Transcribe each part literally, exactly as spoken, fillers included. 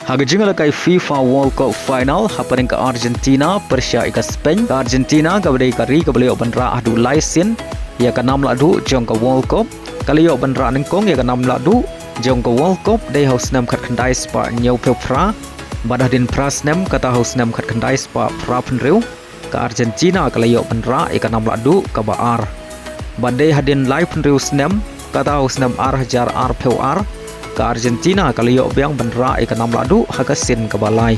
Ha ka jingïalehkai FIFA World Cup Final hapdeng ka Argentina pyrshah ïa ka Spain, ka Argentina kaba dei ka ri kaba la ïoh ban rah haduh lai sien ïa ka nam lahduh jong ka World Cup, ka la ïoh ban rah nyngkong ïa ka nam lahduh jong ka World Cup dei ha u snem khatkhyndai spah hynñiewphew phra, bad hadien phra snem kata ha u snem khatkhyndai spah phraphew hynriew, ka Argentina ka la ïoh ban rah ïa ka nam lahduh kaba ar. Bad dei hadien laiphew hynriew snem, kata ha u snem ar hajar arphew ar, ka Argentina ka la ïoh biang ban rah ïa ka nam lahduh ha ka sien kaba lai.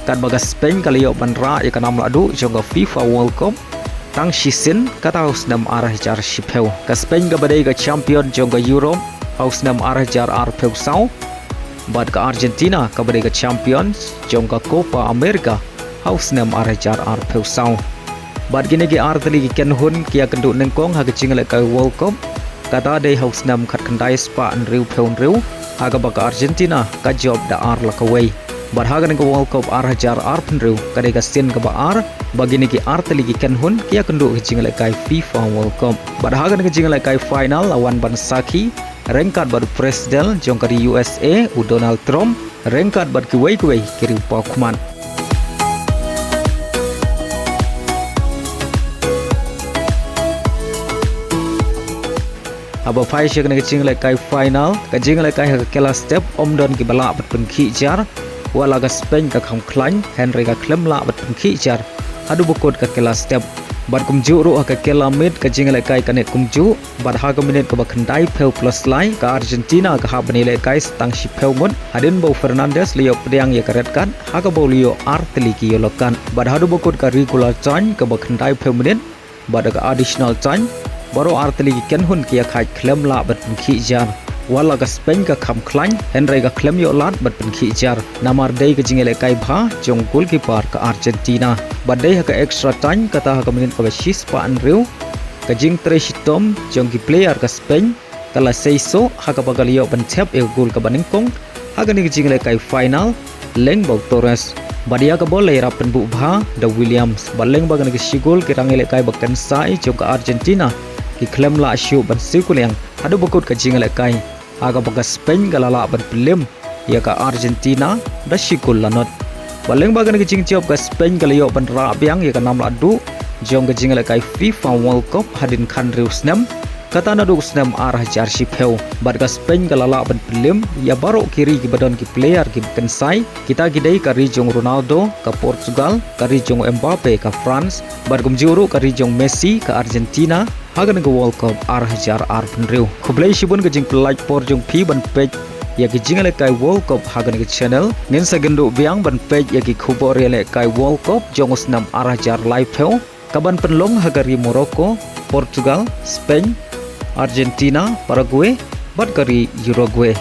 Katba ka Spain ka la ïoh ban rah ïa ka nam lahduh jong ka FIFA World Cup tang shisien, kata ha u snem ar hajar shiphew. Ka Spain kaba dei ka champion jong ka Europe ha u snem ar hajar arphew saw, bad ka Argentina kaba dei ka champion jong ka Copa America ha u snem ar hajar arphew saw. Bad kine ki artylli ki kynhun ki ïakynduh nyngkong ha ka jingïalehkai World Cup, kata dei ha u snem khatkhyndai spah hynriewphew hynriew, ha kaba ka Argentina ka jop da ar la kawei. Bad ha kane ka World Cup ar hajar arphew hynriew ka dei ka sien kaba ar ba kine ki artylli ki kynhun ki ïakynduh ha ka jingïalehkai FIFA World Cup. Bad ha kane ka jingïalehkai final la wan ban sakhi ryngkat bad u President jong ka ri U S A u Donald Trump, ryngkat bad kiwei kiwei ki riewpawkhmat. Haba phai sha kane ka jingïalehkai final, ka jingïalehkai ha ka kylla step ym don kiba lah ban pynkhih jar, wat la ka Spain ka kham khlaiñ, hynrei ka khlem lah ban pynkhih jar haduh ba kut ka kylla step. Bad kumjuh ruh ha ka kylla miet ka jingïalehkai ka neh kumjuh, bad ha ka minit kaba khyndaiphew plus lai ka Argentina ka hap ban ïalehkai sa tang shiphew ngut hadien ba u Fernandes la ïoh pdiang ïa ka red card ha kaba u la ïoh artylli ki yellow card. Bad haduh ba kut ka regular time kaba khyndaiphew minit bad ka additional time, baroh artylli ki kynhun ki ïakhaid khlem lah ban pynkhih jar. Wat la ka Spain ka kham khlaiñ, hynrei ka khlem ïoh lad ban pynkhih jar namar dei ka jingïalehkai bha jong goalkeeper ka Argentina. Bad dei ha ka extra time, kata ha ka minit kaba shispah hynriew, ka jingtrei shitom jong ki player ka Spain ka la sei soh ha kaba ka la ïoh ban thep ïa ka goal kaba nyngkong ha kane ka jingïalehkai final lyngba u Torres. Bad ïa ka bol la ïarap pynbuh bha da u Williams. Bad lyngba kane ka shi goal, ki rangïalehkai ba kynsai jong ka Argentina ki khlem lah shuh ban siew kuliang haduh ba kut ka jingïalehkai, ha kaba ka Spain ka la lah ban pynlem ïa ka Argentina da shi goal la nod. Bad lyngba kane ka jingjop, ka Spain ka la ïoh ban rah biang ïa ka nam lahduh jong ka jingïalehkai FIFA World Cup hadien khathynriew snem, kata naduh u snem ar hajar shiphew. Bad ka Spain ka la lah ban pynlem ïa baroh ki ri kiba don ki player kiba kynsai, kita ki dei ka ri jong u Ronaldo ka Portugal, ka ri jong u Mbappe ka France, bad kumjuh ruh ka ri jong u Messi ka Argentina ha kane ka World Cup ar hajar arphew hynriew. Khublei shibun ka jingpynlait por jong phi ban peit ïa ki jingïalehkai World Cup ha kane ka channel. Ngin sa kynduh biang ban peit ïa ki khubor ïalehkai World Cup jong u snem ar hajar laiphew, kaban pynlong ha ka ri Morocco, Portugal, Spain, Argentina, Paraguay bad ka ri Uruguay.